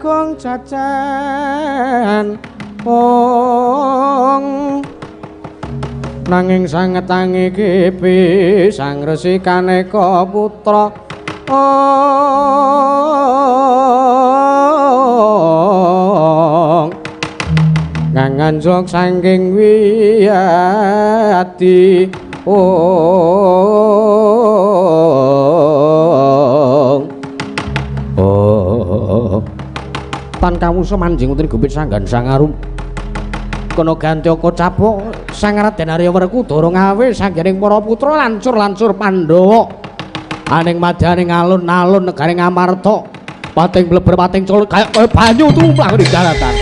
Bagong jajan ong nanging sangetangi kipi Sang Resi Kaneka putra ong kang anjlok saking wiyadi ong. Oh tan kawusa manjing wonten gupit sanggan sangarum kono gantyaka capok Sang Raden Arya Werkudara ngawe sanggening para putra lancur-lancur Pandhawa aning madyaning alun-alun negari Ngamarta pating bleber pating colot kaya banyu tumrap di daratan.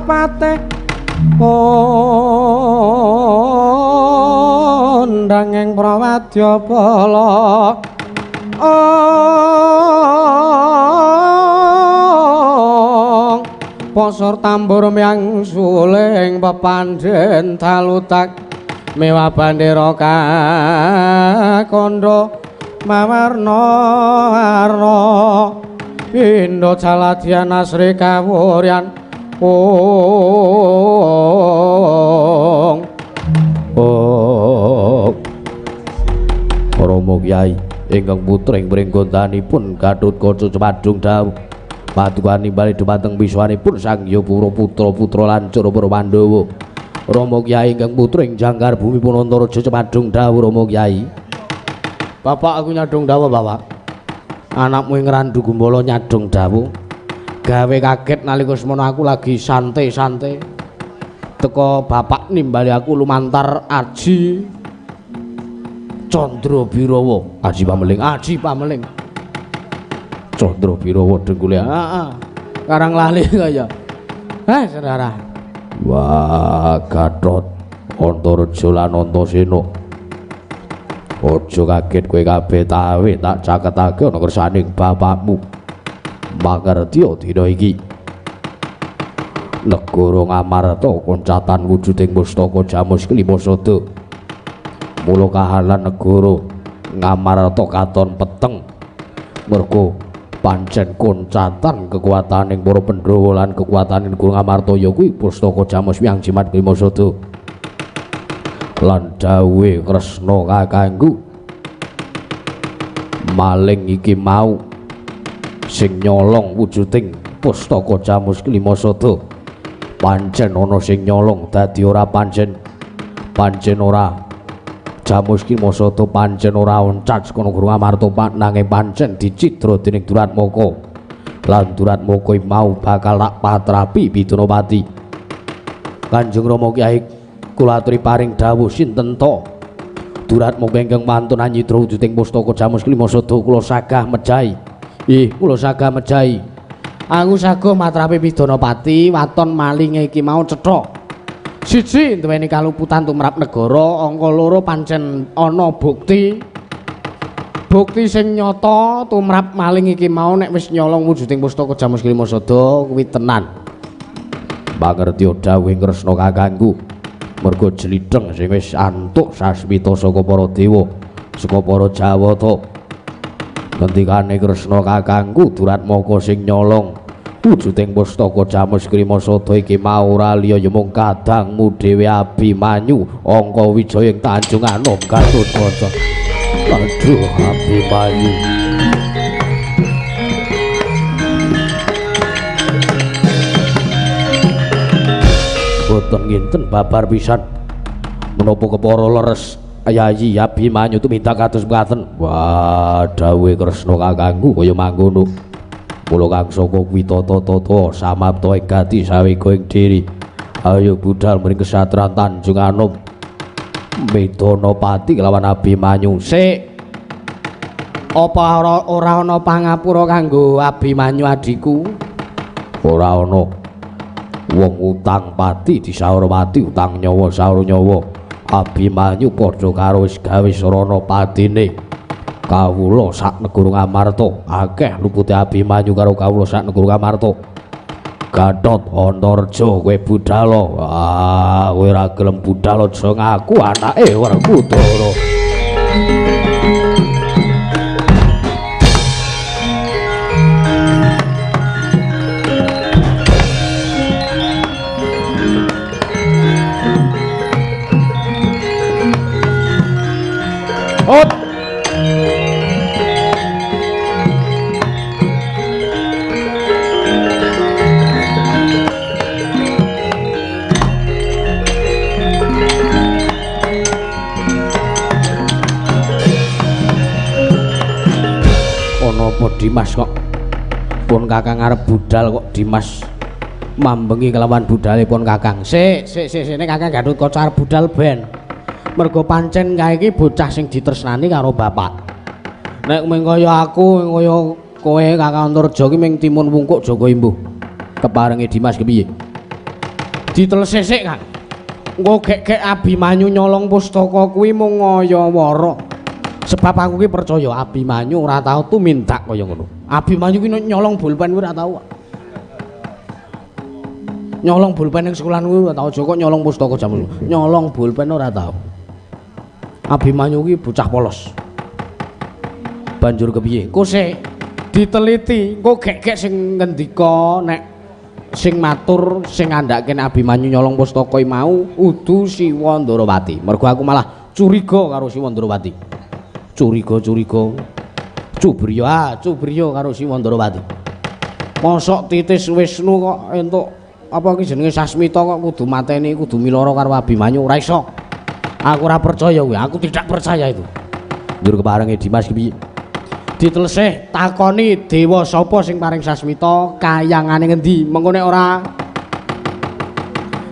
Patih kondang ing Prawadyabala ong posor tambur myang suling pepandhen talutak mewah bandera kakandha mawarna warna pindha jaladyan asri kawuryan ong. Oh Rama Kyai ingkang putra ing pringgontanipun Gathotkaca Cemadung dawuh paduka nimbali dumateng misuwanipun Sang Hyang putra-putra lancur para Pandhawa. Rama Kyai ingkang putra ing jangkar bumi Punantaraja Cemadung dawuh Rama Kyai. Bapak aku nyadong dawuh Bapak. Anakmu ing Randu Gumbala nyadong dawuh. Gawe kaget nalika semono aku lagi santai-santai. Teko bapak nimbali aku lumantar Aji Candra Birawa. Aji Pameling, Aji Pameling. Candra Birawa dengkule. Heeh. Karang lali kaya. Saudara. Wah, Gatot Antareja lan Antasena. Aja kaget kowe kabeh tawe tak caketake ana kersaning bapakmu. Mangertiya dina iki. Negara Ngamarta koncatan wujuding pustaka Jamus Kelima Sada. Mula kahanan negara Ngamarta katon peteng. Mergo pancen koncatan kekuataning para Pandhawa lan kekuataning negara Ngamarta ya kuwi pustaka Jamus Hyang Jimat Kelima Sada. Lan dawuhe Kresna kakangku maling iki mau sing nyolong wujuding pustaka Jamus Kelima Sada. Pancen ana sing nyolong dadi ora pancen pancen ora Jamus Kelima Sada pancen ora oncat saka negara Ngamarta nanging pancen dicidra dening Duratmaka. Lan Duratmaka mau bakal tak patrapi Bidunapati. Kanjeng Rama Kyai kula aturi paring dawuh sinten to? Duratmaka ingkang wantun anyidra wujuding pustaka Jamus Klima Sada kula sagah mejahi. Ih, kula sagah mejahi. Aku saguh matrape Pidanapati waton malinge iki mau cetha. Siji duweni kaluputan tumrap negara, angka loro pancen ana bukti. Bukti sing nyata tumrap maling iki mau nek wis nyolong wujuding pustaka Jamus Klima Sada kuwi tenan. Mangerti dawuh Kresna kakangku. Mergo jlidheng sing wis antuk sasmita saka para dewa, saka para Jawata. Ngendikane Kresna kakangku Duratmaka sing nyolong wujuding pustaka Jamus Klima Sada iki mau ora liya ya mung kadangmu dhewe Abimanyu Angka Wijaya ing Tanjung Anom Gatotkaca. Aduh Abimanyu. Boten nginten babar pisan menapa kepara leres Yayi Abimanyu tumindak kados mekaten. Wah, dawuhe Kresna kakangku kaya mangkono. Mula kang saka kuwi tata-tata samapta ing gati sawega ing diri. Ayo budal mring kesatran Tanjung Anom. Midanapati kelawan Abimanyu. Sik. Apa ora ana pangapura kanggo Abimanyu adhiku? Ora ana. Wong utang pati disaur pati, utang nyawa saur nyawa. Abimanyu padha karo wis gawe sarana patine. Kawula sak negara Ngamarta akeh lupute Abimanyu karo kawula sak negara Ngamarta. Gatot Antarja kowe budal. Ah, kowe ora gelem budal aja ngaku anake Werkudara. Hot. Ana apa Dimas kok pun kakang arep budal kok Dimas mambengi kelawan budale pun kakang. Sik sik sik sik nek kakang Gatotkaca arep budal ben. Mergo pancen kae iki bocah sing ditresnani karo bapak. Nek mung kaya aku, kaya kowe Kakang Antarja ki mung timun wungkuk jaga imbuh. Keparenge Dimas kepiye? Ditelese sik, Kang. Engko gek-gek Abimanyu nyolong pustaka kuwi mung ngaya-wara. Sebab aku ki percaya Abimanyu ora tau tumindak kaya ngono. Abimanyu ki nyolong bolpen kuwi ora tau. Nyolong bolpen ning sekolahan kuwi ora tau, aja kok nyolong pustaka jaman. Nyolong bolpen ora tau. Abimanyu ki bocah polos. Banjur kepiye? Engko sik diteliti, engko gek-gek sing ngendika nek sing matur sing ngandhake nek Abimanyu nyolong pustaka mau udu Siwa Ndarawati. Mergo aku malah curiga karo Siwa Ndarawati. Curiga-curiga. Cubriya, ah, cubriya karo Siwa Ndarawati. Mosok titis Wisnu kok entuk apa ki jenenge Sasmita kok kudu mateni, kudu milara karo Abimanyu, ora iso. Aku ora percaya kuwi, aku tidak percaya itu. Njur keparenge Dimas ki piye? Ditelesih takoni dewa sapa sing paring sasmita, kayangane ngendi? Mengko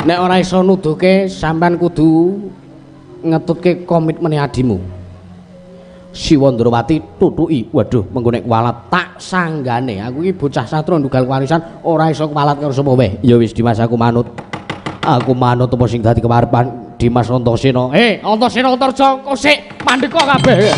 nek ora iso nuduhke sampean kudu ngetutke komitmene adimu. Siwa Ndrawati tutuki. Waduh, mengko nek kuwalat tak sanggane. Aku iki bocah satra ndugal warisan ora iso kuwalat karo sapa wae. Ya wis Dimas aku manut. Aku manut apa sing dadi kemarepan Dimas Antasena. Antasena Antarja kok sik mandeka kabeh.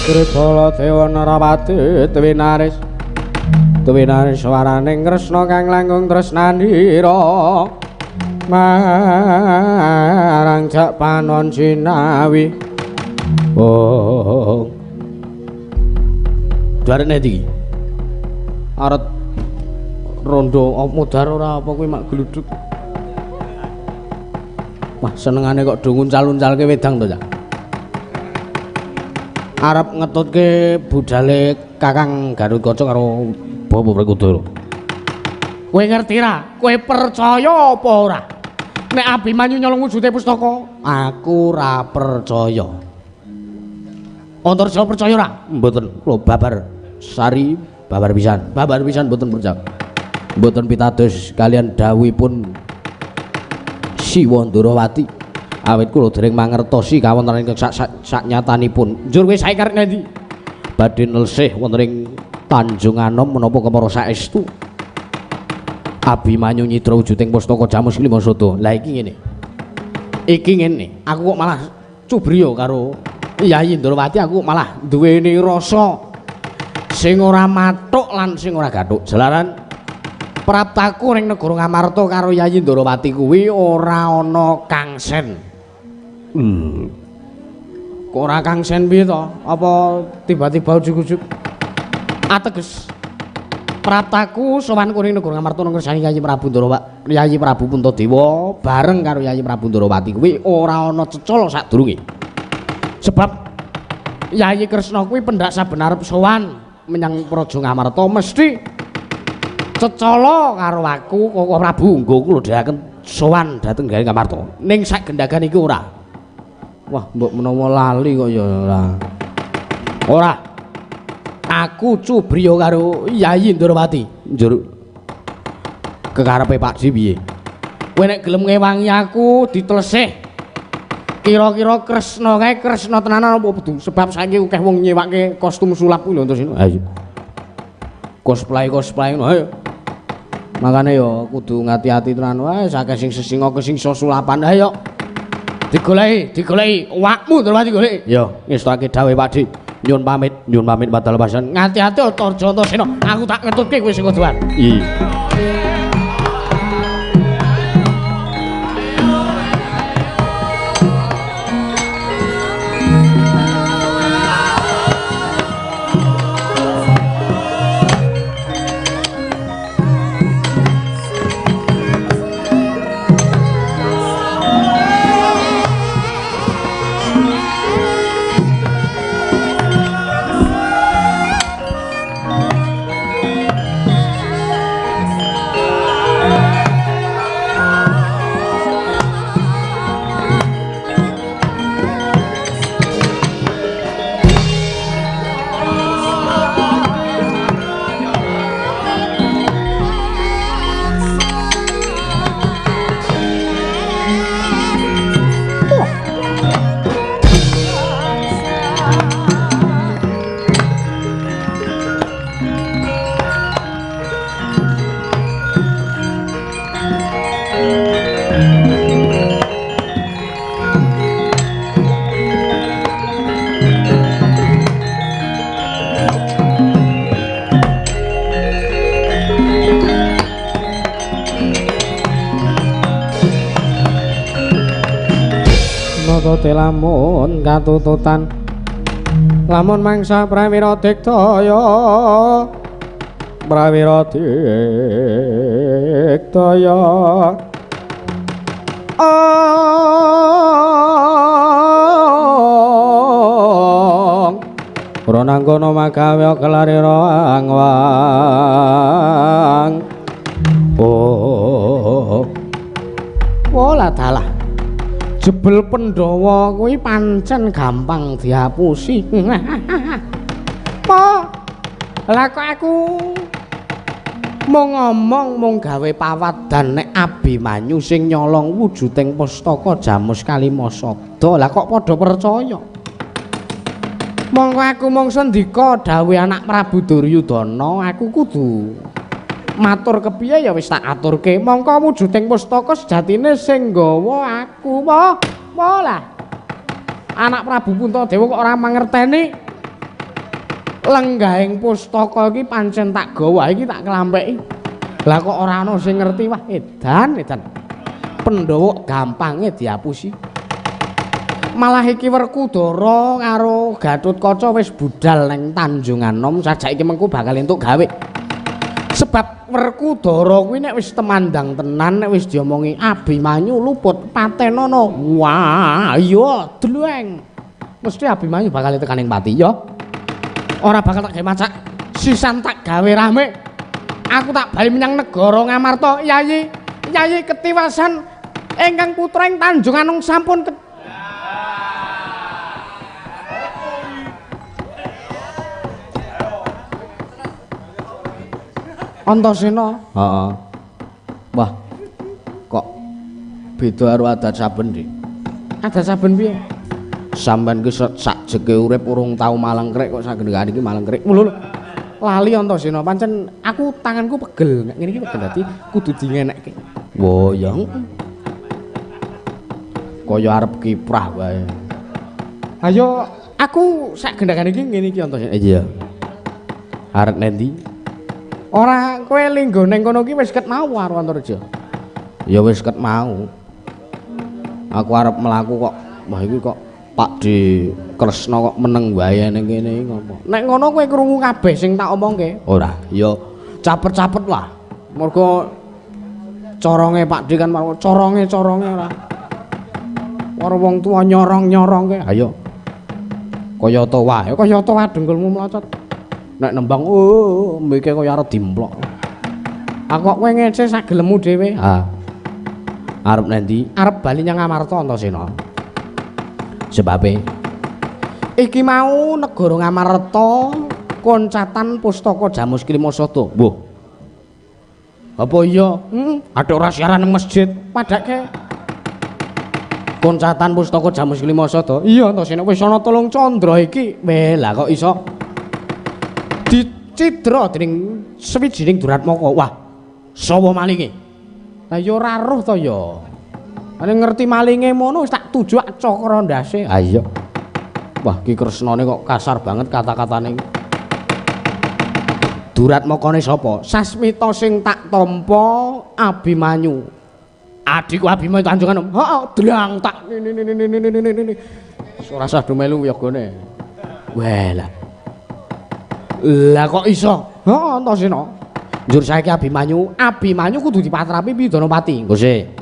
Tribala Dewa Narapati Twinaris Twinaris waraning Kresna kang langkung tresnanira marang jak panon jinawi. Oh, darene iki arep Rondo modar ora apa kuwi mak gluduk. Wah, senengane kok do nguncal-uncalke wedang to, Cak. Arep ngetutke budale Kakang Gatot Kaca karo Bapak Werkudara. Kowe ngerti ra? Kowe percaya apa ora? Nek Abimanyu nyolong wujude pustaka, aku ora percaya. Antarja percaya ora? Mboten, kula babar sari babar pisan. Babar pisan mboten percaya. Mboten pitados kalian dawuhipun Siwa Ndorowati. Awit kula dereng mangertosi kawontenan ingkang sak nyatanipun. Njur kowe saiki karep ngendi? Badhe nelsih wonten ing Tanjung Anom menapa kemara saestu? Abimanyu nyidra wujuding pustaka Jamus Lima Sada. Lah iki ngene. Iki ngene, aku kok malah cubriya karo Yayi Ndorowati, aku kok malah duweni rasa sing ora mathuk lan sing ora gathuk. Jalaran praptaku ning negara Ngamarta karo Yayi Ndorowati kuwi ora ana kangsen. Kok ora kangsen piye to? Apa tiba-tiba ujug-ujug ateges praptaku sowan kuring negara Ngamarta nang ngersani Yayi Prabu Ndorowati, Yayi Prabu Puntadewa bareng karo Yayi Prabu Ndorowati kuwi ora ana cecol sadurunge. Sebab Yayi Kresna kuwi pendak saben arep sowan menyang Praja Ngamarta mesti cecala karo aku Koko Prabu nggo kula dherekaken sowan dhateng gawe Ngamarta. Ning sak gendhagan iki ora. Wah, mbok menawa lali kok ya ora. Ora. Aku cubriya karo Yayi Ndorowati. Njur kekarepe Pakdhe piye? Kowe nek gelem ngewangi aku ditelesih. Kira-kira Kresna kae Kresna tenanan apa kudu? Sebab saiki akeh wong nyewake kostum sulap kuwi lho Antasena. Ayo. Cosplay-cosplay ngono ayo. Makane ya kudu ngati-ati tenan wae, akeh sing sesinga kesingsa sulapan. Ayo. Digoleki, digoleki awakmu Ndorowati goleki. Ya, ngestake dawuh Pakdhe. Nyun pamit padal pasan. Ngati-ati Tarja Antasena, aku tak ngetutke kowe sing kuduan. Iya. Lamun katututan lamun mangsa prawira diktaya prawira diktaya ong ronangkono magawe kelarira angwang oh wala dalah jebel Pandhawa kuwi pancen gampang dihapusi. Po. Lah kok aku mung ngomong mung gawe pawadan nek Abimanyu sing nyolong wujuding pustaka Jamus Kalima Sada. Lah kok padha percaya? Mongko aku mung sendika dawuh anak Prabu Duryudana, aku kudu matur kepiye ya wis tak aturke. Mongko wujuding pustaka sejatine sing nggawa aku. Wah, lah. Anak Prabu Puntadewa kok ora mangerteni. Lenggahing pustaka iki pancen tak gawa iki tak klampeki. Lah kok ora ana sing ngerti. Wah, edan, edan. Pandhawa gampange dihapusi. Malah iki Werkudara karo Gatotkaca wis budal ning Tanjung Anom, sajak iki mengko bakal entuk gawe. Sebab Werkudara kuwi nek wis temandang tenan, nek wis diomongi Abimanyu luput patenono. Wah, iya dleng. Mesti Abimanyu bakal tekaning pati ya. Ora bakal tak gawe macak, sisan tak gawe rame. Aku tak bali menyang negara Ngamarta, Yayi. Yayi ketiwasan ingkang putra ing Tanjung Anung sampun Antasena. Heeh. Wah. Kok beda karo adat saben, Dik? Adat saben piye? Sampeyan ki sak jeke urip urung tau malengkrik kok sagendhane iki malengkrik. Lho lho. Lali Antasena, pancen aku tanganku pegel. Nek ngene iki pegel dadi kudu dingenekke. Wah, ya. Kaya arep kiprah wae. Ayo aku sak gendhane iki ngene iki Antasena. Iya. Arep nendi? Ora kowe linggo ning kono ki wis ket mau karo Antareja. Ya wis ket mau. Aku arep mlaku kok. Wah iki kok Pak D Kresna kok meneng wae ning kene iki ngopo. Nek ngono kowe krungu kabeh sing tak omongke. Ora, ya capet-capet lah. Mergo coronge Pak D kan coronge-coronge ora. Ora wong tuwa nyorong-nyorongke. Ayo. Kaya ta wae, kaya ta dengkulmu mlocot. Nek nembang oh mike kaya arep dimplok. Aku kok kowe ngece sak gelemmu dhewe. Ha. Arep nendi? Arep bali nyang Ngamarta Antasena. Sebabe iki mau negara Ngamarta koncatan pustaka Jamus Klimasada. Mbuh. Apa iya? Heeh. Ada ora siaran nang masjid, padake. Koncatan pustaka Jamus Klimasada. Iya Antasena wis ana 3 candra iki. Weh, lah kok iso dicidra dening sawijining Duratmaka. Wah, sapa malinge? Lah ya ora roh to ya. Ane ngerti malinge mono wis tak tuju cakra ndase. Ha iya. Wah, Ki Kresnane kok kasar banget kata-katane. Duratmakane sapa? Sasmita sing tak tampa Abimanyu. Adikku Abimanyu Tanjung Anom. Heeh, dlang tak ngene. Ora usah do melu yogane. Wah lah. Lah kok iso? Heeh, Antasena. Njur saiki Abimanyu, Abimanyu kudu dipatrapi pidana pati. Engko sik.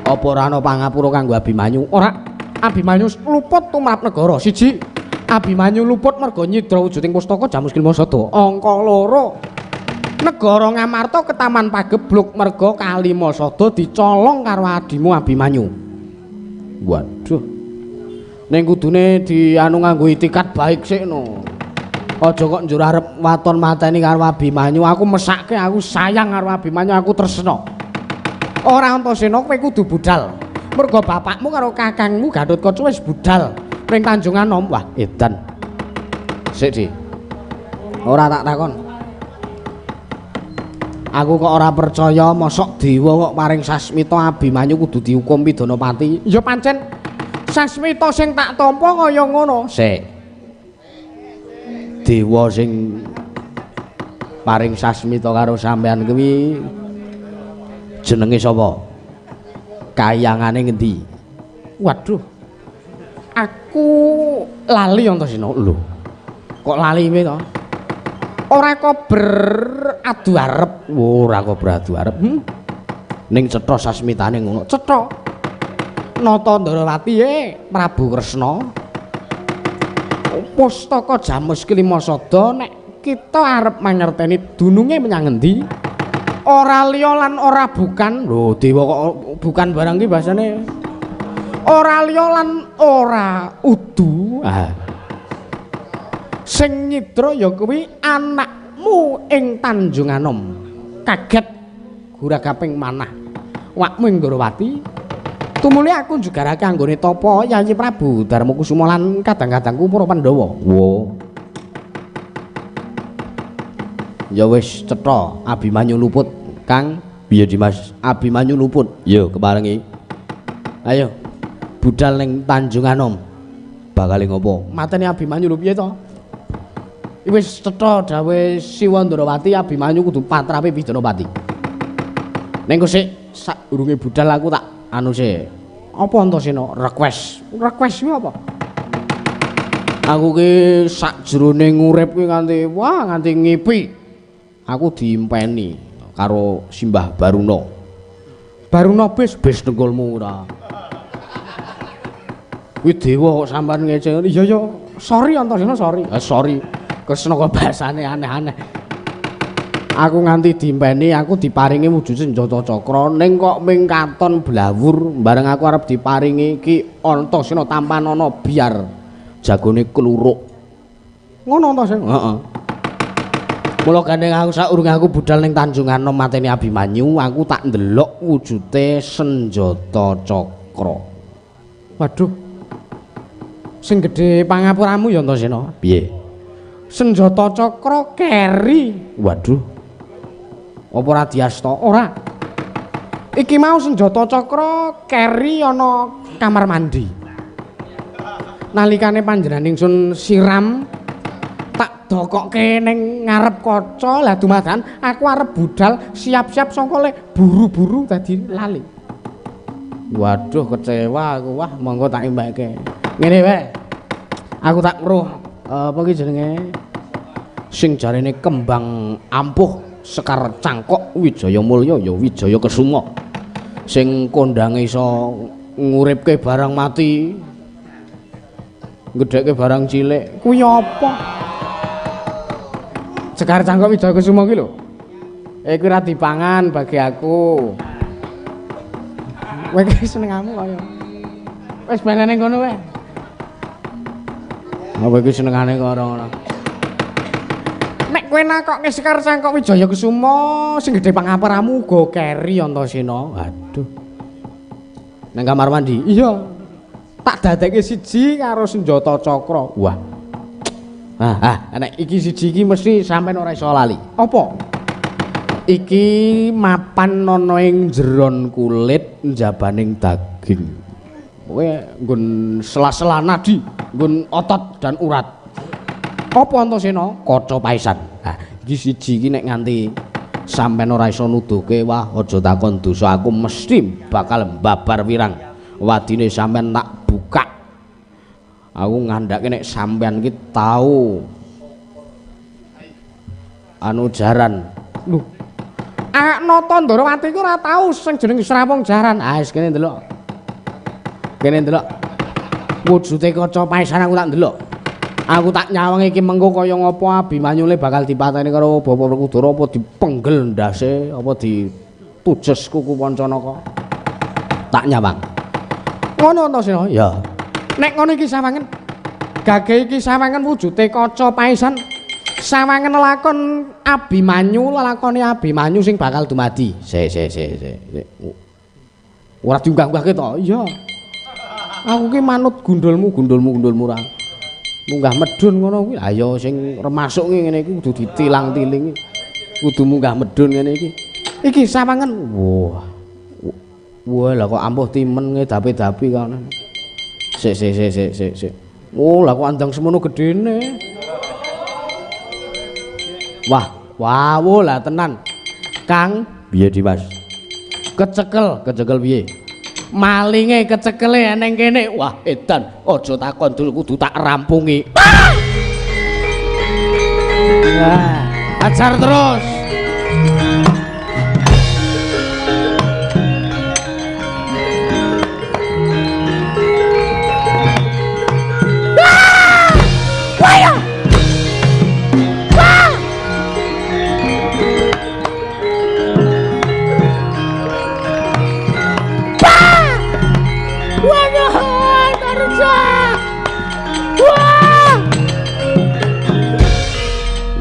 Apa ora ana pangapura kanggo Abimanyu? Ora. Abimanyu luput tumrap negara. Siji, Abimanyu luput merga nyidra wujuding pustaka Jamus Klimasada. Angka loro, negara Ngamarta ketaman pagebluk merga Kalimasada dicolong karo adimu Abimanyu. Waduh. Ning kudune dianu nganggo itikat baik sik no. Aja kok njur arep waton mateni karo Abimanyu. Aku mesake, aku sayang karo Abimanyu, aku tresna. Ora Antasena kowe kudu budal. Mergo bapakmu karo kakangmu Gatotkaca wis budal ning Tanjung Anom. Wah, edan. Sik, Di. Ora tak takon. Aku kok ora percaya mosok dewa kok paring sasmita Abimanyu kudu dihukum pidana pati. Ya pancen sasmita sing tak tampa kaya ngono. Sik. Dewa sing paring sasmita karo sampean kuwi jenenge sapa? Kayangane ngendi? Waduh. Aku lali Antasena. Lho. Kok lali piye to? Ora kok beradu arep. Ora kok beradu arep. Ning cetha sasmitane ngono. Cetha. Nata Ndrawati Prabu Kresna. Pustaka Jamus Klimasada nek kita arep mangerteni dununge menyang ngendi? Ora liya lan ora bukan. Lho, dewa kok bukan barang ki basane. Ora liya lan ora udu. Ah. Sing nyidra ya kuwi anakmu ing Tanjung Anom. Kaget guragaping manah. Wakmu ing Ndrawati. Tumuli aku njugarake anggone tapa Yayi Prabu Darmakusuma lan kadang-kadangku para Pandhawa. Wo. Ya wis cetha Abimanyu luput, Kang. Piye Dimas? Abimanyu luput. Ya keparengi. Ayo budal ning Tanjung Anom. Bakale ngopo? Mateni Abimanyu lho piye to? Wis cetha dawuhe Siwa Ndrawati Abimanyu kudu patrape pidana pati. Ning kok sik sadurunge budal aku tak anu sik. Apa Antasena? Request. Request kuwi apa? Aku ki sakjroning urip kuwi nganti wah nganti ngipi. Aku diimpeni karo Simbah Baruna. Baruna bis bis dengkulmu ora. Kuwi dewa kok sampean ngece. Iya ya, sorry Antasena sorry. Ah sorry. Kresna kok bahasane aneh-aneh. Aku nganti diimpeni, aku diparingi wujud senjata cakra ning kok ming katon blawur. Bareng aku arep diparingi iki Antasena tampanana biar jagone kluruk. Ngono Antasena? Heeh. Mula gandeng aku saurunge aku budal ning Tanjung Anom mateni Abimanyu, aku tak ndelok wujude senjata cakra. Waduh. Sing gedhe pangapuramu ya Antasena. Piye? Senjata cakra keri. Waduh. Apa ora diasta? Ora. Iki mau senjata cakra keri ana kamar mandi. Nalikane panjenengan ingsun siram tak dokokke ning ngarep kaca, lah dumadakan aku arep budal siap-siap sangka le buru-buru dadi lali. Waduh kecewa aku. Wah monggo tak imbake. Ngene wae. Aku tak weruh apa ki jenenge? Sing jarene kembang ampuh Sekar Cangkok Wijaya Mulya ya Wijaya Kesuma. Sing kondange iso nguripke barang mati, ngedhekke barang cilik. Kuwi apa? Sekar Cangkok Wijaya Kesuma ki lho. Kuwi ora dipangan bagi aku. Kowe iki senengamu kaya. Wis benene ngono wae. Apa iki senengane karo ngono. Nek kowe nakokke Sekar Cangkok Wijaya Kesuma sing gedhe pangapuramu uga keri Antasena. Aduh. Nang kamar mandi? Iya. Tak dadekke siji karo senjata cakra. Wah. Ah, nek iki siji iki mesti sampean ora iso lali. Apa? Iki mapan ana ing jeron kulit njabaning daging. Kowe nggon sela-sela nadi, nggon otot dan urat. Apa Antasena? Kaca paisan. Ah, iki siji iki nek nganti sampean ora iso nuduhke, wah aja takon dosa, aku mesti bakal babar wirang. Wadine sampean tak buka. Aku ngandhake nek sampean iki tau anu jaran. Lho. Nata Ndorowati iku ora tau sing jeneng Srawung Jaran. Ah wis kene ndelok. Kene ndelok. Wujude kaca paisan aku tak ndelok. Aku tak nyawang iki mengko kaya ngapa Abimanyune bakal dipateni karo Bapak Werkudara, apa dipenggel ndase, apa ditujes kuku Pancanaka. Tak nyawang. Ngono Antasena? Ya. Nek ngono iki sawangen. Gage iki sawangen wujude kaca paisan. Sawangen lakon Abimanyu, lelakone Abimanyu sing bakal dumadi. Sik sik sik sik. Ora diunggah-unggahke to? Iya. Aku ki manut gundulmu, gundulmu, gundulmu ora. Munggah medhun ngono kuwi. Lah ya sing remasuk ngene iki kudu ditilang-tilingi. Kudu munggah medhun ngene iki. Iki sawangen. Wah. Wah, lah kok ampuh timen ngedapi-dapi kono. Sik sik sik sik sik sik. Oh, lah kok andang semono gedene. Wah, wah, lah tenan. Kang, piye Dimas? Kecekel, kecekel piye? Malinge kecekele ning kene. Wah, edan, aja takon dulu kudu tak rampungi. Wah, ajar terus.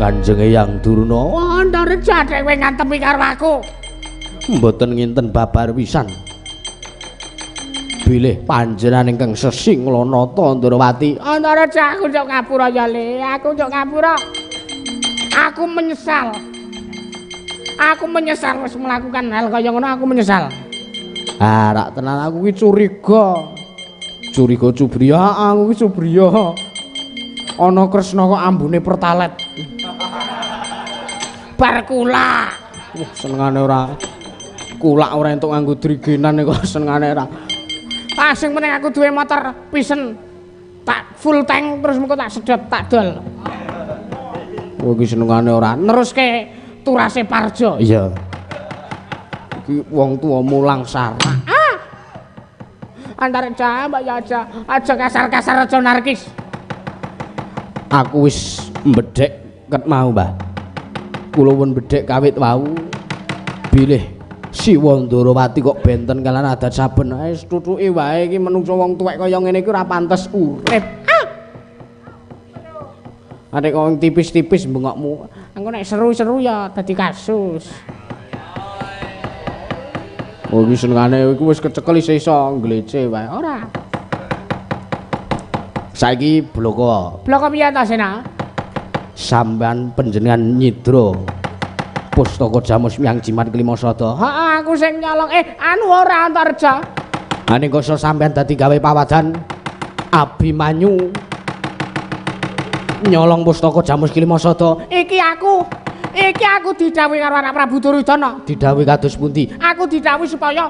Kanjeng Eyang Durna, Antareja dhewe ngantemi karo aku. Mboten nginten babar pisan. Bilih panjenengan ingkang sesi nglanata Ndrawati. Antareja aku njuk ngapura ya Le, aku njuk ngapura. Aku menyesal. Aku menyesal wis melakukan hal kaya ngono, aku menyesal. Ah, rak tenan aku ki curiga. Curiga cubriya, aku ki cubriya. Ana Kresna kok ambune pertalet. Bar kulak. Wah, senengane ora. Kulak ora entuk nganggo drigenan kok senengane ora. Ah, sing penting aku duwe motor pisen. Tak full tank terus mengko tak sedot, tak dol. Kowe iki senengane ora neruske Turase Parjo. Iya. Iki wong tuwa mulang sarak. Ah. Antareja mbok ya aja kasar-kasar aja narkis. Aku wis mbedhek ket mau, Mbah. Kula pun mbedhek kawit wau. Bilih Siwa Ndarawati kok benten kalian adat saben. Wis tutuke wae iki menungso wong tuwek kaya ngene iki ora pantes urip. Ah. Nek wong tipis-tipis bengokmu. Engko nek seru-seru ya dadi kasus. Oh iki senengane iku wis kecekel isih iso nglece wae. Ora. Saiki bloko. Bloko piye ta, Sena? Sampean panjenengan nyidra pustaka Jamus Miang Jimat Kelima Sada. Heeh, aku sing nyolong. Anu ora Antareja. Ha ning koso sampean dadi gawe pawadan Abimanyu nyolong pustaka Jamus Kelima Sada. Iki aku didhawuhi karo anak Prabu Duryudana. Didhawuhi kados pundi? Aku didhawuhi supaya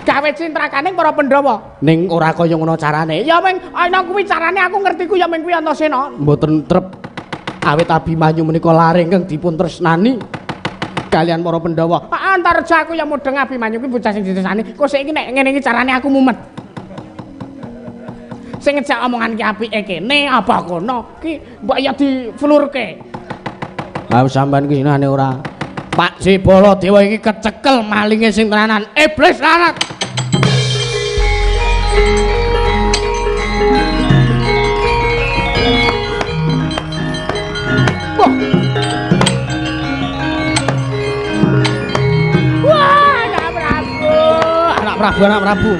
gawe cintrakaning para Pandhawa. Ning ora kaya ngono carane. Ya ming ana kuwi carane aku ngerti ku ya ming kuwi Antasena. Mboten trep. Awit Abimanyu menika lare ingkang dipun tresnani kalian para Pandhawa. Antareja aku ya mudheng Abimanyu kuwi bocah sing ditresnani. Kok saiki nek ngene iki carane aku mumet. Sing ngejak omongan ki apike kene apa kono ki mbok ya diflurke. Lah sampean ki senengane ora. Pak Si Baladewa iki kecekel malinge sing tenanan. Iblis larat. Wah. Wah, anak Prabu. Anak Prabu, anak Prabu.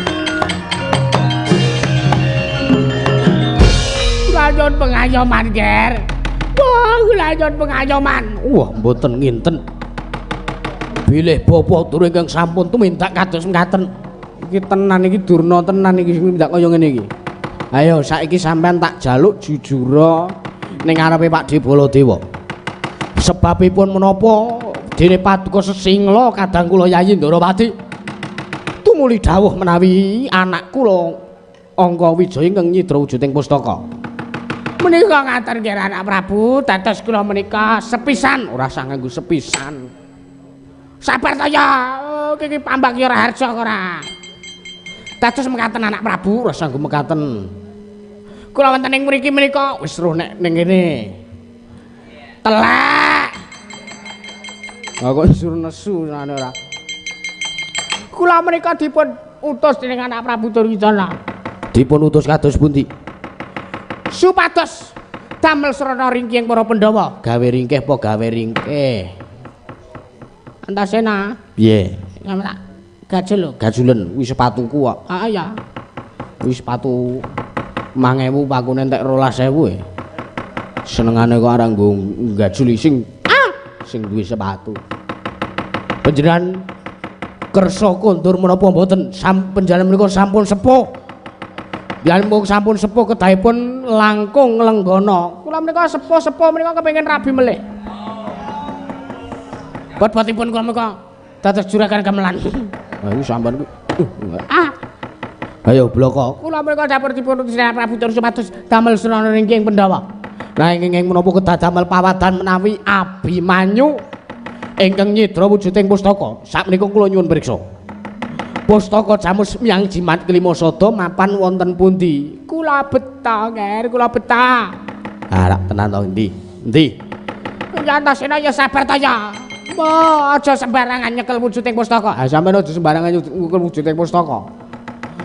Lanjut pengayoman, Ger. Wah, lanjut pengayoman. Wah, mboten nginten. Bilih bapa Durna ingkang sampun tumindak kados mekaten. Iki tenan iki Durna tenan iki sing tumindak kaya ngene iki. Ayo saiki sampean tak jaluk jujura ning ngarepe Pakdhe Baladewa. Sebabipun menapa dene paduka sesingla kadang kula Yayi Ndarawati tumuli dawuh menawi anak kula Angka Wijaya ingkang nyidra wujuding pustaka. Menika ngaten nggih anak Prabu, dados kula menika sepisan, ora usah nganggo sepisan. Sabar to ya, iki pambak ya Raharja ora. Dados mekaten anak Prabu, ora usah nganggo mekaten. Kula wonten ing mriki menika wis roh nek ning kene. Telek. Lah kok suruh nesu senane ora. Kula menika dipun utus dening anak Prabu Duryudana. Dipun utus kados pundi? Supados damel srana ringkih para Pandhawa. Gawe ringkih apa gawe ringkih? Antasena. Piye? Tak gajul lho. Gajulen kuwi sepatuku kok. Heeh ya. Kuwi sepatu 5000 pakune entek 12000 e. Senengane kok arep nggo gajul sing sing duwe sepatu. Panjenengan kersa kondur menapa mboten? Panjenengan menika sampun sepuh. Yen mung sampun sepuh kedahipun langkung nglenggana. Kula menika sepuh-sepuh menika kepengin rabi melih. Bot-botipun kula menika dados juragan gamelan. Ha iki sampean kuwi. Ah. Ayo bloko. Kula menika dapur dipun utus Prabu Durna supados damel srana ringking Pandhawa. Lah ingkang menapa kedah damel pawadan menawi Abimanyu ingkang nyidra wujuding pustaka. Sakmenika kula nyuwun priksa. Pustaka Jamus Miang Jimat Kelima Sada mapan wonten pundi? Kula beta, Nger, kula beta. Ah, rak tenan to endi? Endi? Ya Antasena ya sabar ta ya. Mo, aja sembarangan nyekel wujuding pustaka. Ah, sampeyan aja sembarangan nyekel wujuding pustaka.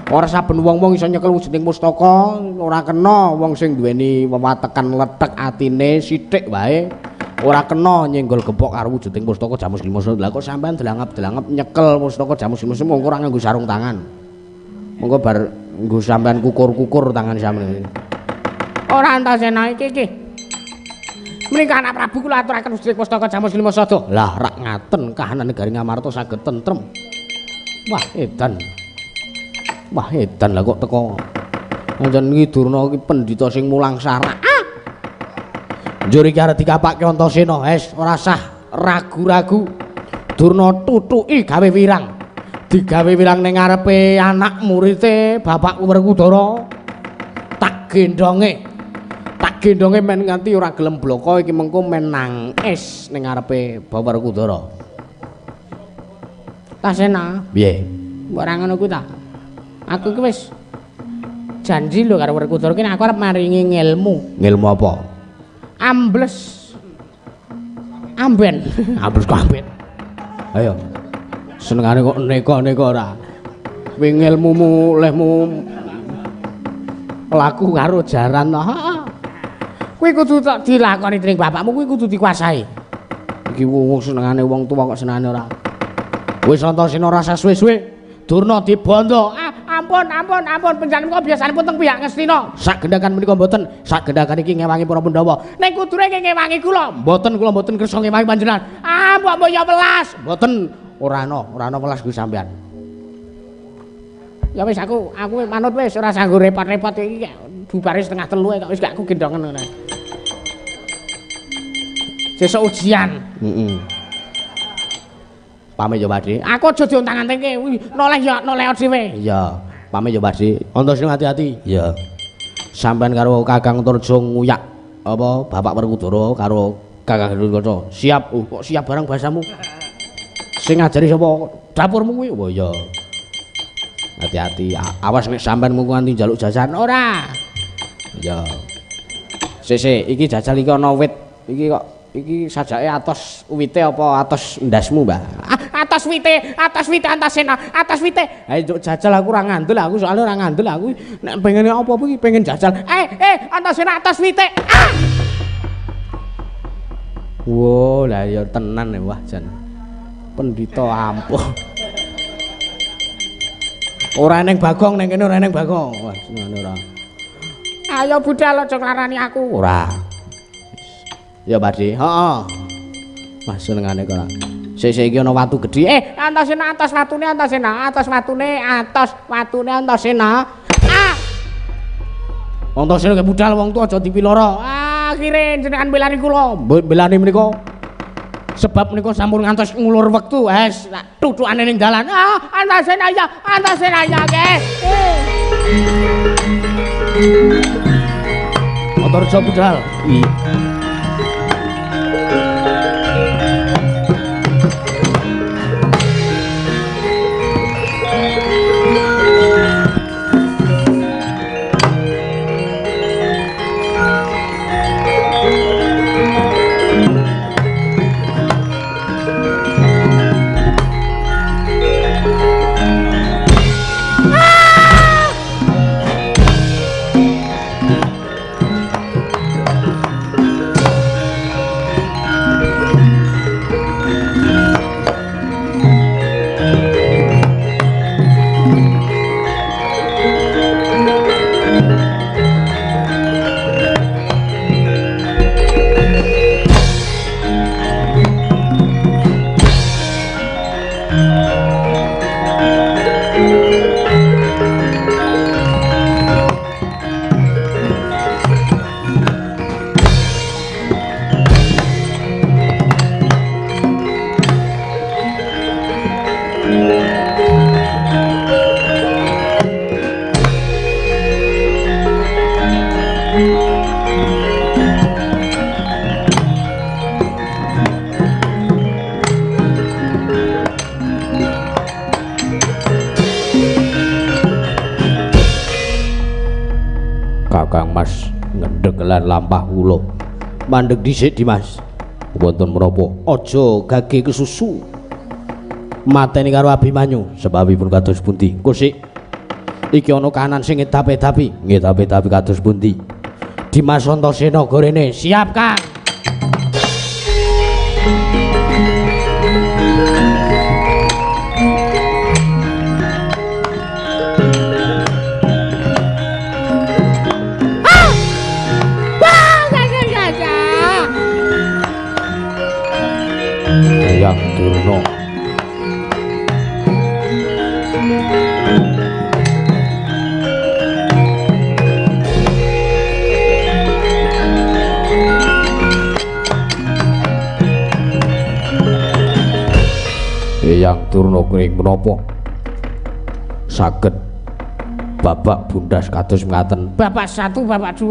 Ora saben wong-wong iso nyekel wujuding pustaka, ora kena wong sing duweni wewatekan lethek atine sithik wae. Ora kena nyenggol gepok karo wujuding pustaka Jamus Kelima Sada. Lah kok sampean delangap-delangap nyekel pustaka Jamus Kelima Sada mongko ora nganggo sarung tangan. Mongko bar nggo sampean kukur-kukur tangan sampean. Ora Antasena iki iki. Menika anak Prabu kula aturaken wujuding pustaka Jamus Kelima Sada. Lah rak ngaten kahanan negari Ngamarta saged tentrem. Wah edan. Wah edan lah kok teko. Pancen iki Durna iki pendhita sing mulang sarak. Njur iki arep dikapake Antasena, wis ora sah ragu-ragu. Durna tutuki gawe wirang. Digawe wirang ning ngarepe anak murite Bapak Werkudara. Tak gendonge. Tak Tak gendonge men nganti ora gelem bloko iki mengko men nangis ning ngarepe Bapak Werkudara. Tasena. Piye? Mbok ora ngono kuwi ta? Aku iki wis janji lho karo Werkudara ki aku arep maringi ngilmu. Ngilmu apa? Ambles. Amben. Ambles kok amben. Ayo. Senengane kok neka-neka ora. Kuwi ngilmumu lehmu laku karo jaran to. Kuwi kudu tak dilakoni dening bapakmu, kuwi kudu dikuasai. Iki wong senengane wong tuwa kok senengane ora. Wis Antasena ora suwe-suwe. Durna dibondo. Ah, ampun, ampun, ampun, panjenengan kok biasanipun teng pihak Ngastina. Sak gendakan menika mboten, sak gendakan iki ngewangi para Pandhawa. Ning kudune ngewangi kula. Mboten, kula mboten kersa ngewangi panjenengan. Ah, mbok mbok ya welas. Mboten, ora ana welas kuwi sampean. Ya wis aku manut wis ora sanggup repot-repot iki bubare 2:30 kok wis gak aku gendongen ngono. Sesuk ujian. Heeh. Pamit ya Pakde. Aku aja diontang-antingke, noleh ya noleh dhewe. Iya, pamit ya Pakde. Antasena hati-hati. Iya. Sampeyan karo Kakang Antarja nguyak apa Bapak Werkudara karo Kakang Gatotkaca. Siap. Oh, kok siap barang bahasamu? Sing ngajari sapa? Dapurmu kuwi. Oh iya. Hati-hati, awas nek sampean mung nganti njaluk jajan ora. Iya. Sik, iki jajal iki ana wit. Iki kok iki sajake atos wite apa atos ndasmu, Mbah? Ah, atos wite Antasena, atos wite. Ha njuk jajal aku ora ngandel, aku soalnya ora ngandel aku nek pengen apa-apa iki pengen jajal. Antasena atos wite. Ah! Wo, lah ya tenan ya wah jan. Pendhita ampuh. Ora eneng Bagong ning kene, ora eneng Bagong. Wah, senengane ora. Ayo budal aja nglarani aku. Ora. Ya Pakde. Heeh. Wah, senengane kok ora. Sik iki ana watu gedhe. Antasena atas watune Antasena, atas watune, atas watune Antasena. Ah! Antasena ke budal wong tuwa aja dipiloro. Ah, akhire jenengan belani kula. Belani menika. Sebab menika sampun ngantos ngulur wektu, wes tutukane ning dalan. Ah, Antasena ya, Antasena ya ke. Antarja budal. Iya. Kakang Mas ngendheg lan lampah kula. Mandeg dhisik Dimas. Wonten menapa? Aja gage kesusu. Mateni karo Abimanyu. Sebabipun kados pundi? Engko sik. Iki ana kahanan sing ngedap-edapi. Ngedap-edapi kados pundi? Dimas Antasena gorene. Siap, Kang. Eyang Durna. Eyang Durna kring menapa saged babak bundas kados mekaten? Babak 1, babak 2.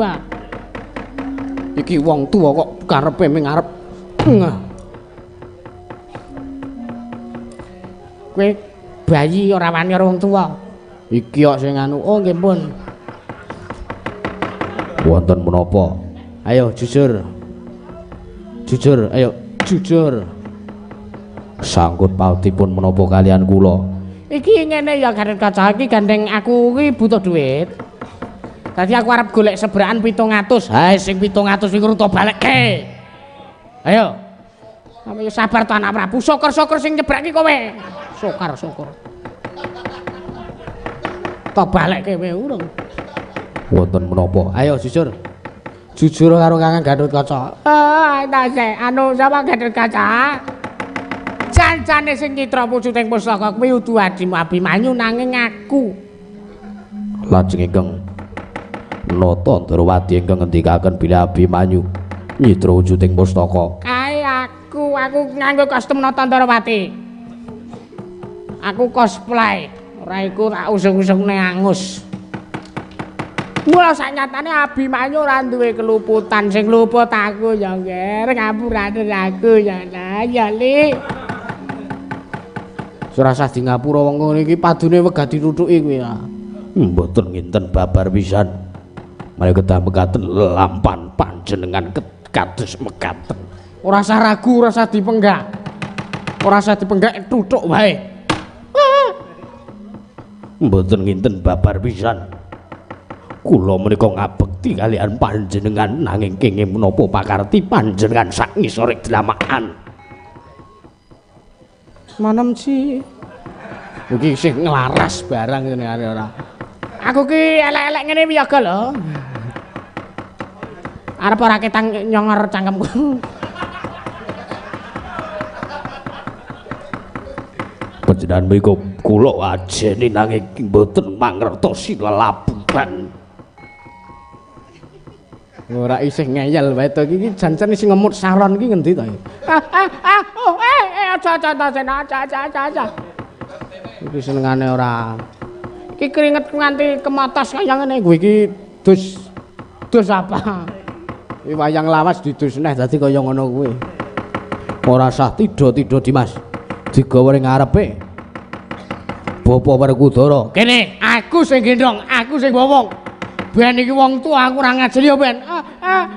Iki wong tuwa kok karepe ming arep. Kowe bayi ora wani karo wong tuwa. Iki kok sing anu. Oh nggih pun. Wonten menapa? Ayo jujur. Jujur, ayo jujur. Sangkut pautipun menapa kalian kula? Iki ngene ya Gatotkaca, iki gandeng aku iki butuh duit. Dadi aku arep golek sebrakan 700. Hae sing 700 iku ruto balekke. Ayo. Ayo sabar to anak Prabu. Syukur-syukur sing nyebrak iki kowe. Syukur-syukur. To balekke kowe urung. Wonten menapa? Ayo jujur. Jujur karo Kakang Gatotkaca. Ah, tase anu sapa Gatotkaca? Jancane sing citra wujuting pustaka kuwi udu adimu Abimanyu nanging aku. Lajeng ingkang Nata Ndrawati ingkang ngendikaken bilih Abimanyu nyitra wujuting pustaka. Kae aku nganggo kostum Nata Ndrawati. Aku cosplay, ora iku tak usung-usungne angus. Mula saknyatane Abimanyu ora duwe keluputan, sing luput aku ya nggih, ngapurane aku ya lah ya Li. Ora usah di ngapura wong ngene iki padune wegah ditutuki kuwi ya. Mboten nginten babar pisan. Mari kedah mekaten lampan panjenengan kados mekaten. Ora usah ragu, ora usah dipenggak. Ora usah dipenggak tutuk wae. Mboten nginten babar pisan. Kula menika ngabekti kalian panjenengan nanging kenging menapa pakarti panjenengan sak ngisore dlamakan. Manem si. Iki sing nglaras barang ngene arek ora. Aku ki elek-elek ngene wiyaga lho. Arep ora ketang nyongor cangkemku. Panjenengan mriku kula ajeni nanging mboten mangertosi lelabuhan. Ora isih ngeyel wae to iki jan-jan sing ngemut salon iki ngendi to? Oh aja aja aja aja aja aja. Iki senengane ora. Iki keringet nganti kematas kaya ngene kowe iki dus dus apa? Iki wayang lawas didus neh dadi kaya ngono kuwi. Ora sah tidha-tidha Dimas. Digawa ning ngarepe. Bapa Werkudara. Kene, aku sing gendhong, aku sing wong. Ben iki wong tuwa aku ora ngajeni ya ben.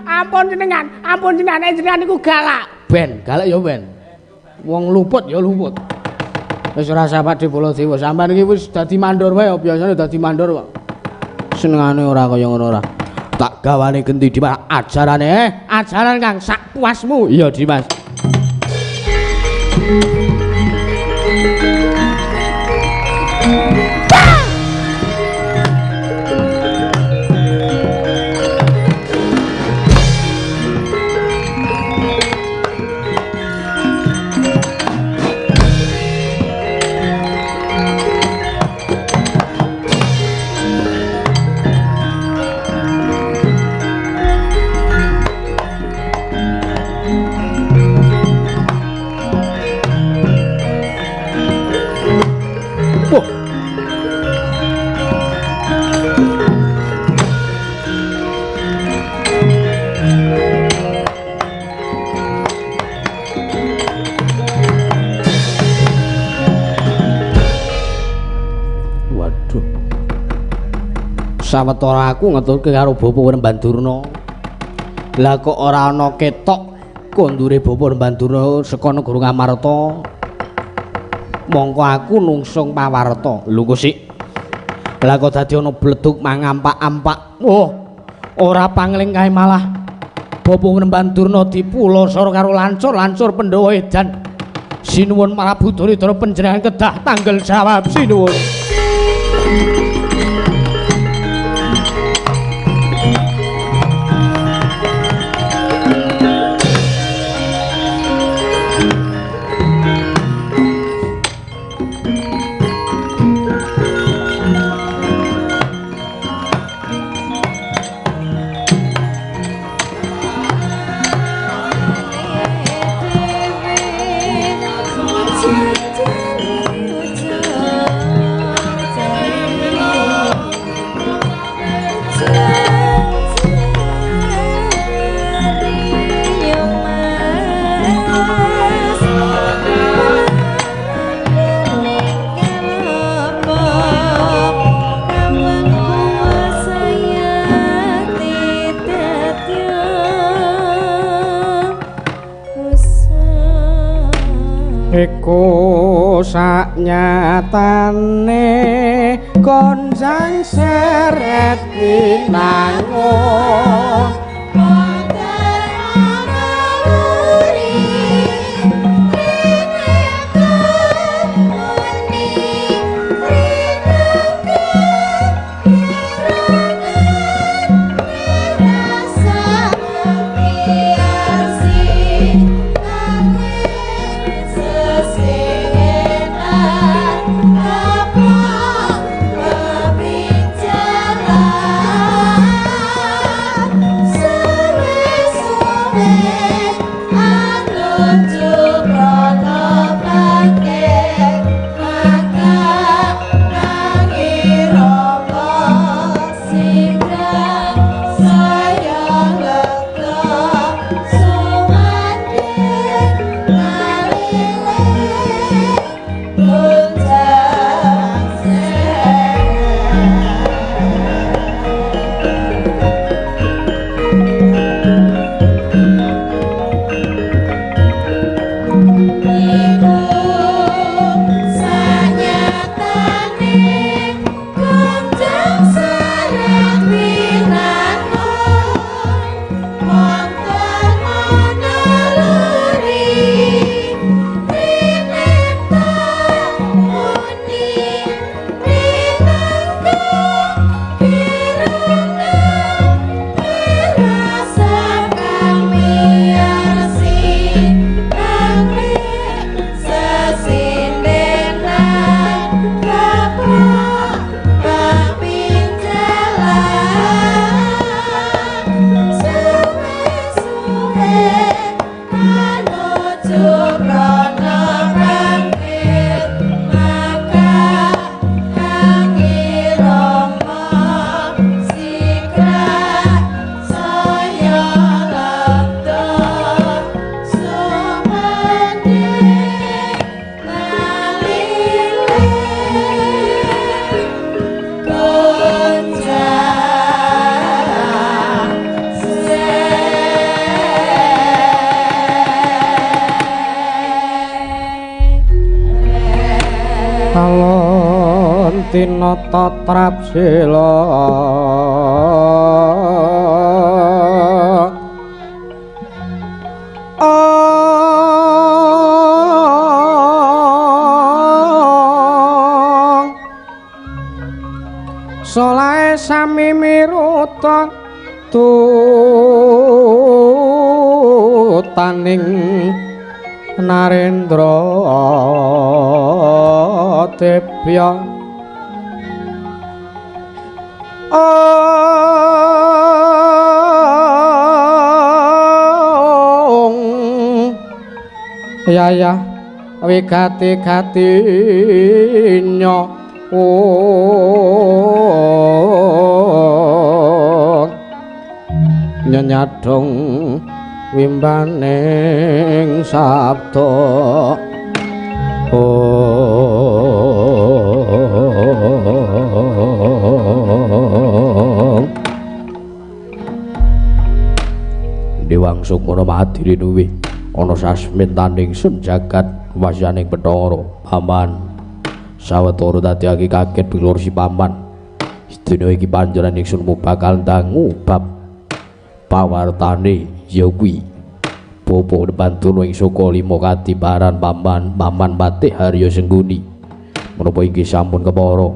Ampun jenengan, ampun jenengan, jenengan niku galak. Ben, galak ya ben. Wong luput ya luput. Wis ora usah Pakde Baladewa, sampean iki wis dadi mandor wae ya, biasane dadi mandor kok. Senengane ora kaya ngono ora. Tak gawane genti Dimas ajarane, ajaran Kang sak puasmu. Iya Dimas. Sawetara aku ngeturke karo Bapa Werembandurna. Lah kok ora ana ketok kondure Bapa Werembandurna saka negara Ngamarta. Mongko aku nungsung pawarta. Lho kok sik. Lah kok dadi ana bledug mangampak-ampak. Oh, ora pangling kae malah Bapa Werembandurna dipulasara karo lancur-lancur Pandhawa edan. Sinuwun Prabu Duryudana panjenengan kedah tanggel jawab sinuwun. Dewi. Iku saknyatane konjang seret winangun. Tinata trapsila Solae sami miruta tutaning Narendra Debya. Yaya wigati gatinya nyenyadong wimbaning sabda. Dewang Sukmana madiri nuwi ana sasmintaning sun jagat wasyaning Bathara paman. Sawetara dadi kaget bilur si paman. Dina iki panjenengan ingsun bakal ndangu bab pawartane ya kuwi Bapak Bandana ing Saka Lima kadiparan paman paman Patih Harya Sengguni. Menapa inggih sampun kepara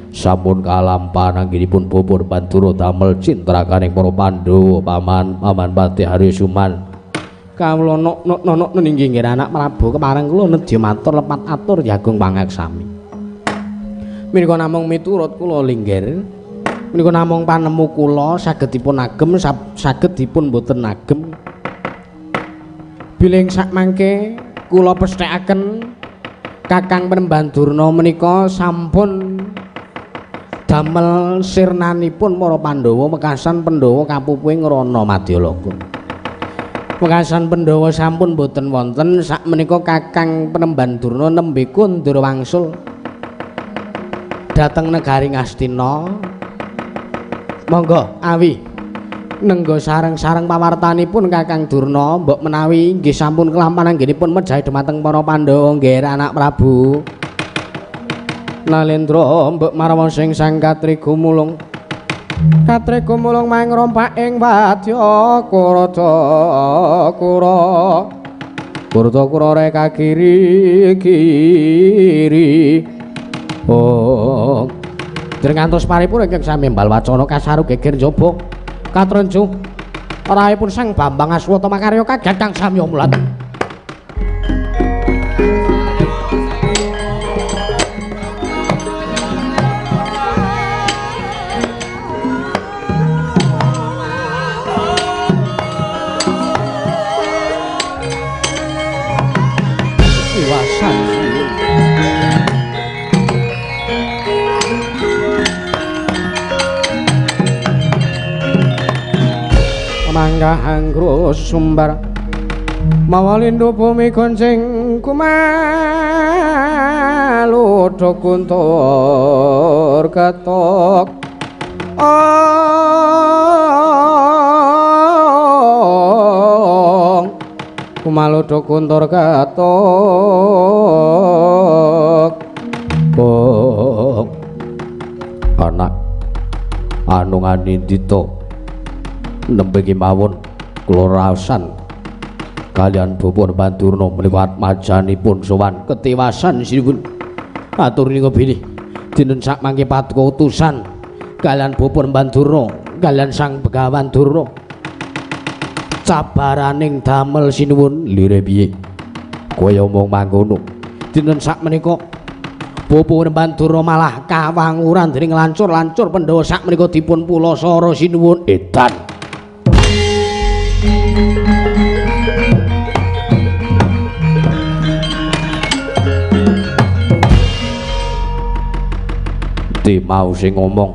sampun kalampahan anggenipun Bapak Bandana damel cintrakaning para Pandhawa paman paman Patih Harya Suman. Kawula nok nok nok inggih nggih anak Prabu kepareng kula nedya matur lepat atur jagung pangaksami. Menika namung miturut kula linggir, menika namung panemu kula saged dipun agem saged dipun boten agem. Bilih sakmangke kula pesthekaken Kakang Penemban Durna menika sampun damel sirnanipun para Pandhawa wekasan Pandhawa kapupuhe ngrana Madyaloka. Wekasan Pandhawa sampun boten wonten sakmenika Kakang Penemban Durna nembe kundur wangsul dhateng negari Ngastina. Monggo awi Nenggo sareng-sareng pawartanipun Kakang Durna, mbok menawi nggih sampun kelampan anggenipun mejahi dhumateng para Pandhawa nggih anak Prabu. Nalendra mbok marwa sing sang katri gumulung. Katri gumulung maing rompak ing wadya Kurada kura. Kurada kura reka kiri kiri. Oh. Dereng ngantos paripurna ingkang sami mbal wacana kasaru geger njaba. Katrenju rahipun Sang Bambang Aswata makarya kaget kang samya mulat. Iwasan mangga anggrus sumbar mawa lindu bumi gonceng kumalodho kuntur ketok ong kumalodho kuntur ketok oh anak anu nganindita nembe kemawon kula raosan kalian Bapak Bandurna menika atmajanipun sowan ketiwasan sinuwun atur nika bilih dinten sak mangke paduka utusan kalian Bapak Bandurna kalian Sang Begawan Durna cabaraning damel sinuwun lire piye kaya omong mangkono dinten sak menika Bapak Bandurna malah kawanguran dening lancur-lancur Pandhawa sak menika dipun pulasara sinuwun edan. Endi mau sing ngomong?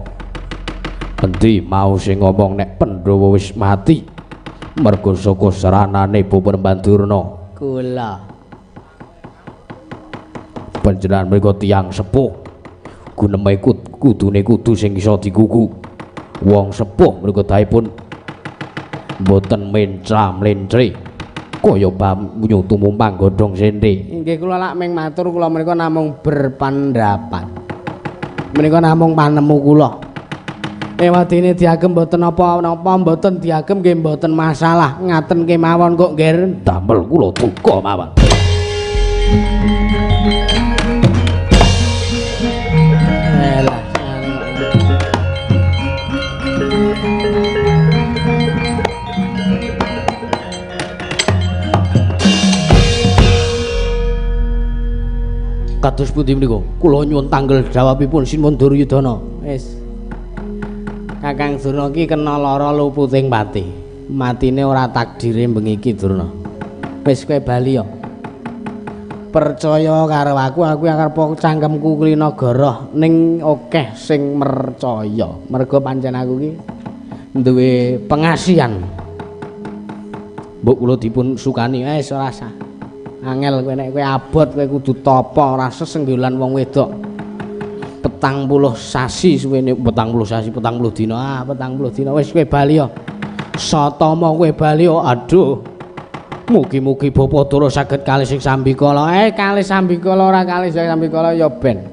Endi mau sing ngomong nek Pandhawa wis mati mergo saka seranane Bapak Bandurna? Kula. Panjenengan mriku tiyang sepuh. Guneme kudune kudu sing iso digugu. Wong sepuh mriku daipun mboten mencra-mlentre kaya banyu tumumpang godhong sente. Inggih kula lak ming matur kula menika namung berpendapat. Menika namung panemu kula. Ewadene diagem mboten napa-napa, mboten diagem nggih mboten masalah. Ngaten kemawon kok nggih damel kula duka mawon. Elah. Kados pundi menika? Kula nyuwun tanggel jawabipun Sinuwun Duryudana. Wis. Kakang Durna iki kena lara luputing pati. Matine ora takdire bengi iki Durna. Wis kowe bali ya. Percaya karo aku, aku arep cangkemku klina goroh ning akeh sing mercaya. Mergo pancen aku iki duwe pengasihan. Mbok kula dipun sukani. Wis ora sah. Angel kowe nek kowe abot kowe kudu tapa ora sesenggulan wong wedok. 40 sasi suwene, 40 sasi 40 dina. Ah, 40 dina wis kowe bali ya. Satama kowe bali ya. Aduh. Mugi-mugi Bapak Dara saged kalih sing sambikala. Kalih sambikala ora kalih sing sambikala ya ben.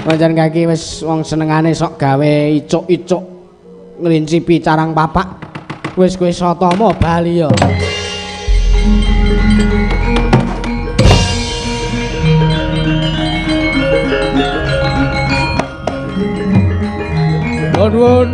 Pancen kaki wis wong senengane sok gawe icuk-icuk ngrincipi carang papak. Wis kowe satama bali ya. Nuwun.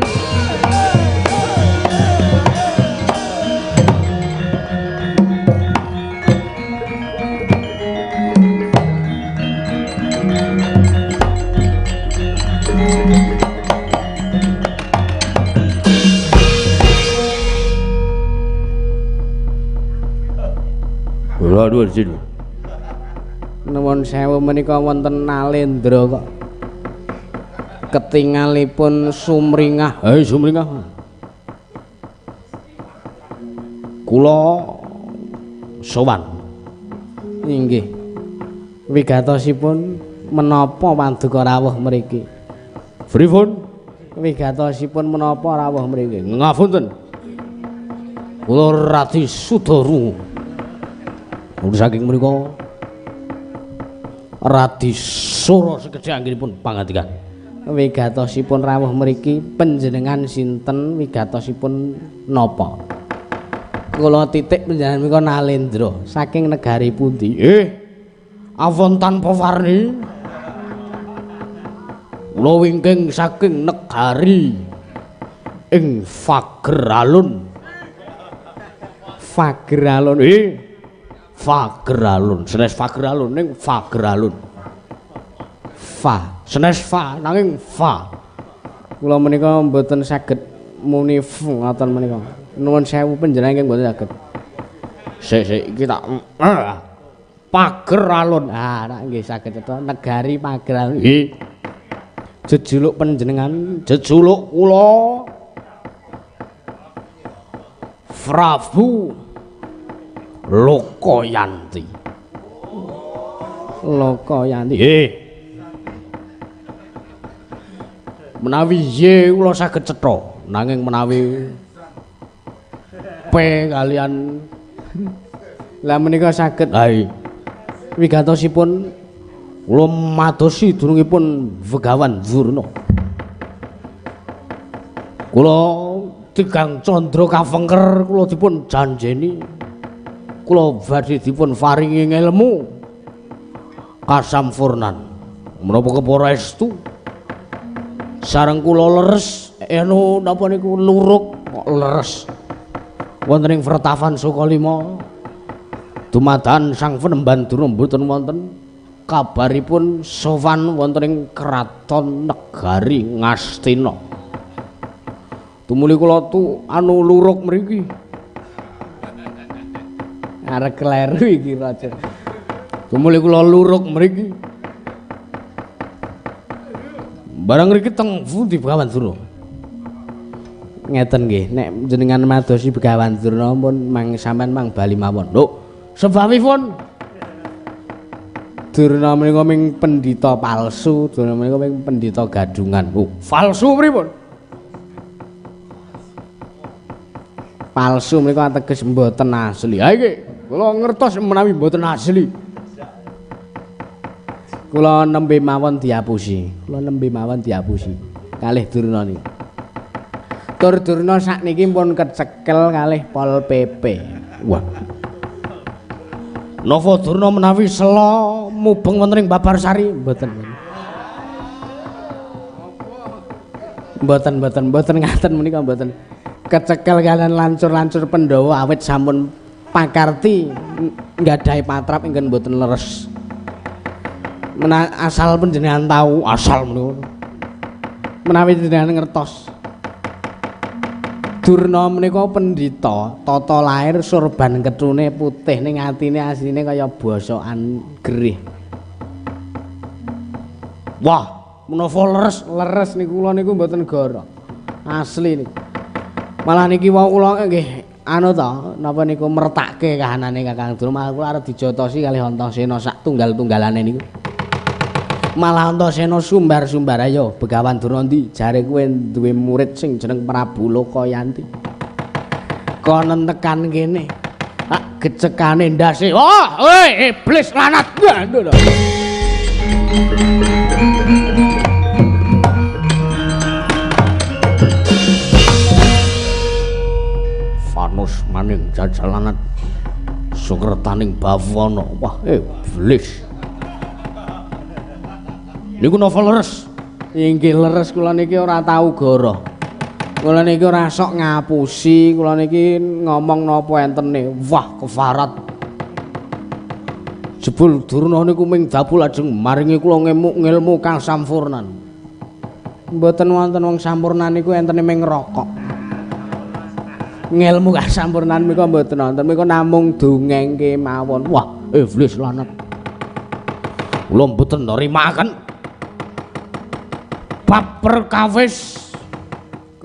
Kula nuwun sin. Nuwun sewu menika wonten Nalendra kok. Ketingalipun sumringah. Hei sumringah. Kula sowan. Inggih. Wigatosipun menapa paduka rawuh mriki? Pripun? Wigatosipun menapa rawuh mriki? Ngapunten. Kula Radi Sudaru. Saking menika Radi Sura sekedhik anggenipun pangandikan. Wigatosipun rawuh mriki panjenengan sinten, wigatosipun napa? Kula titik panjenengan menika Nalendra saking negari pundi? Awon tanpa warni. Kula wingking saking negari ing Fageralun. Fageralun. Fageralun, senes Fageralun ning Fageralun. Fa, senes fa nanging fa. Kula menika mboten saged muni f ngoten menika. Nuwun sewu panjenengan ingkang mboten saged. Sik sik iki tak Pageralun. Ah, nak nggih saged cetha negari Pageralun. Nggih. Jejuluk panjenengan, jejuluk kula Prabu Lokayanti. Lokayanti. Nggih. Menawi Y kula saged cetha, nanging menawi P kalian lah menika saged. Ha wigatosipun kula madosi dunungipun Begawan Durna. Kula tigang candra kafengker kula dipun janjeni kula badhe dipun paringi ngelmu kasampurnan. Menapa kepara estu sareng kula leres anu napa niku luruk kok leres wonten ing Vretavan Sukalima dumadan Sang Penemban Durna mboten wonten kabaripun sowan wonten ing kraton negari Ngastina. Tumuli kula tu anu luruk mriki. Arek kleru iki raja. Tumuli kula luruk mriki. Barang mriki teng pundi Begawan Durna? Ngeten nggih, nek jenengan madosi Begawan Durna pun mang sampean mang bali mawon. Lho, sebabipun Durna menika ming pendhita palsu, Durna menika ming pendhita gadungan. Oh, palsu pripun? Palsu menika ateges mboten asli. Ha iki kula ngertos menawi mboten asli. Kula nembe mawon diapusi. Kula nembe mawon diapusi kalih Durna niku. Tur Durna sakniki pun kecekel kalih Pol PP. Wah. Napa Durna menawi sela mubeng wonten ing Babarsari? Mboten. Mboten mboten mboten ngaten menika mboten. Kecekel kalian lancur-lancur Pandhawa awit sampun pakarti nggadahi patrap ingkang mboten leres. Asal panjenengan tahu asal menika. Menawi jenengan ngertos. Durna menika pendhita, tata lair surban ketune putih ning atine asline kaya bosokan gerih. Wah, menapa leres? Leres niku kula niku mboten goro. Asli niku. Malah niki wau kula nggih anu to, napa niku mertakke kahanane Kakang Durna, malah kula arep dijotosi kalih Antasena sak tunggal-tunggalane niku. Malah Antasena sumbar-sumbar, ayo Begawan Durna ndi jare kowe duwe murid sing jeneng Prabu Lokayanti. Kono tekan kene. Tak gecekane ndase. Oh, oi iblis lanat. Lho. Fanus maning jajalanat sukretaning bawana. Wah, iblis. Niku napa leres? Inggih leres, kula niki ora tau goroh. Kula niki ora sok ngapusi, kula niki ngomong napa entene. Wah, kefarat. Jebul Durna niku ming dapu lajeng maringi kula ngemuk ngelmu kasampurnan. Mboten wonten wong sampurnan niku entene ming rokok. Ngelmu kasampurnan menika mboten wonten, menika namung dongengke mawon. Wah, iblis lanat. Kula mboten nerimaken. Bab perkawis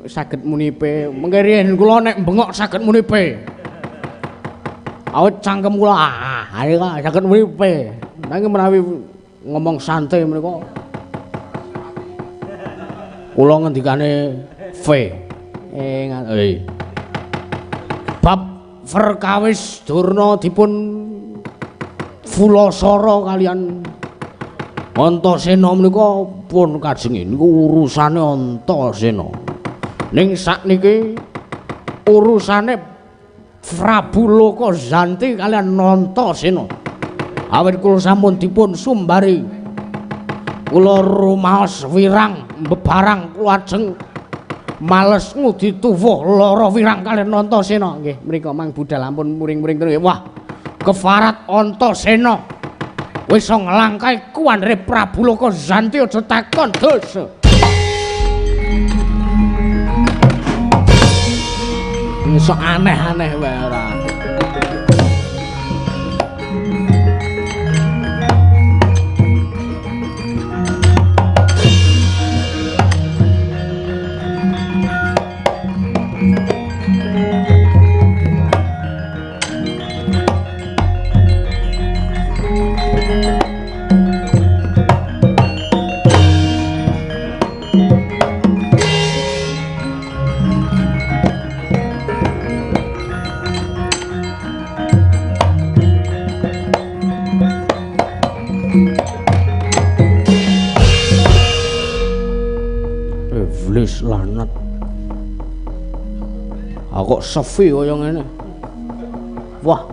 saged muni P. Mengke riyen kula nek bengok saged muni P. Awit cangkem kula ayo saged muni P. Nanging menawi ngomong santai menika kula ngendikane V. Bab perkawis Durna dipun fulasara kalian Antasena menika pun kajeng niku urusane Antasena. Ning sakniki urusane Prabu Lokazanti kalian Antasena. Awit kula sampun dipun sumbari. Kula rumaos wirang bebarang kula ajeng males ngudi tuwuh lara wirang kalian Antasena. Nggih, mriku mang budal ampun muring-muring terus. Wah, kefarat Antasena. Wis nglangkai kuwandhere Prabu Lokazanti aja takon dosa. Iso aneh-aneh wae ora. Iblis lanat. Aku kok sepi kaya ngene. Wah.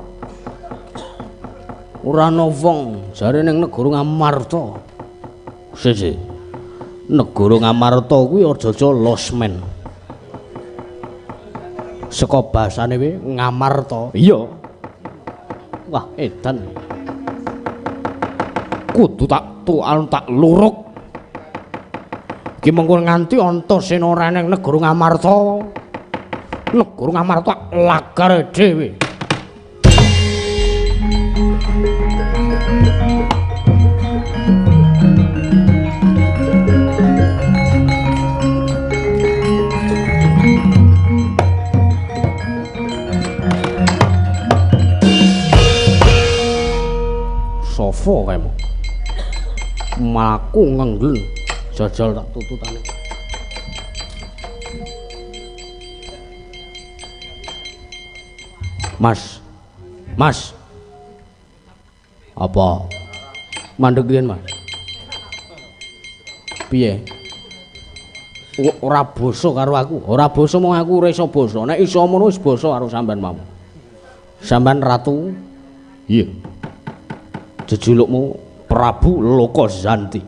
Ora ana wong jare ning negara Ngamarta. Siji. Negara Ngamarta kuwi aja-aja losmen. Saka basane kuwi Ngamarta. Iya. Wah, edan. Kudu tak tuan tak luruk. Iki mengko nganti Antasena ora ning negara Ngamarta. Negara Ngamarta lagare dhewe. Sofa kae mo. Mlaku ngenggel. Jajal tak tututane. Mas. Mas. Apa? Mandeg riyen, Mas. Piye? Ora basa karo aku. Ora basa mong aku ora iso basa. Nek iso ngono wis basa karo sampean mau. Sampean ratu? Iya. Jejulukmu Prabu Lokazanti.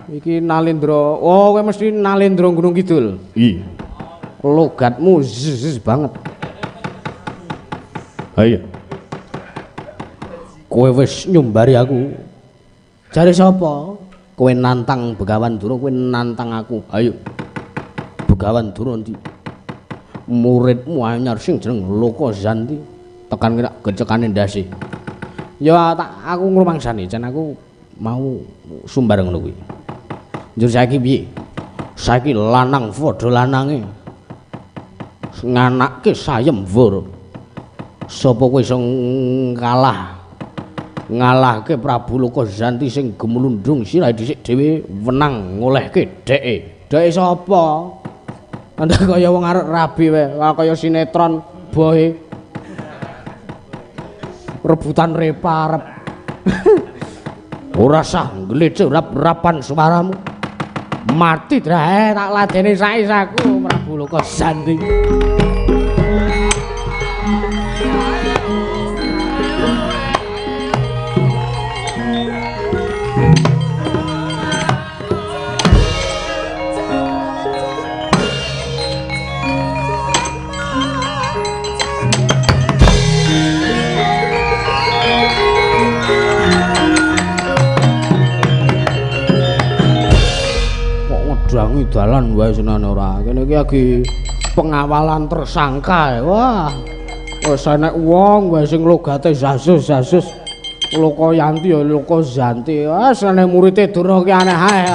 Iki Nalendra. Oh, kowe mesti Nalendra Gunung Kidul. Iya. Logatmu zzz banget. Ha iya. Kowe wis nyumbari aku. Jare sapa? Kowe nantang Begawan Durna, kowe nantang aku. Ayo. Begawan Durna ndi? Muridmu anyar sing jeneng Lokazanti. Tekan kira gecekane ndase. Ya tak aku ngrumangsani, jan aku mau sumbar ngono kuwi. Njur saiki piye? Saiki lanang padha lanange. Nganake sayemwara. Sapa kowe iso kalah? Ngalahke Prabu Lokazanti sing gemlundung sirahe dhisik dhewe wenang ngolehke dheke. Dheke sapa? Andak kaya wong arep rabi wae, kaya sinetron bohe. Rebutan reparep. Ora sah nglecek rap-rapan suaramu. Mati drae tak ladeni sak-isaku Prabu Lokazanti. Dangi dalan wae senane ora. Kene iki lagi pengawalan tersangka. Wah. Wis enek wong wae sing logate zasus-zasus. Lokayanti ya Lokazanti. Wah, senane murite Durna ki aneh ae.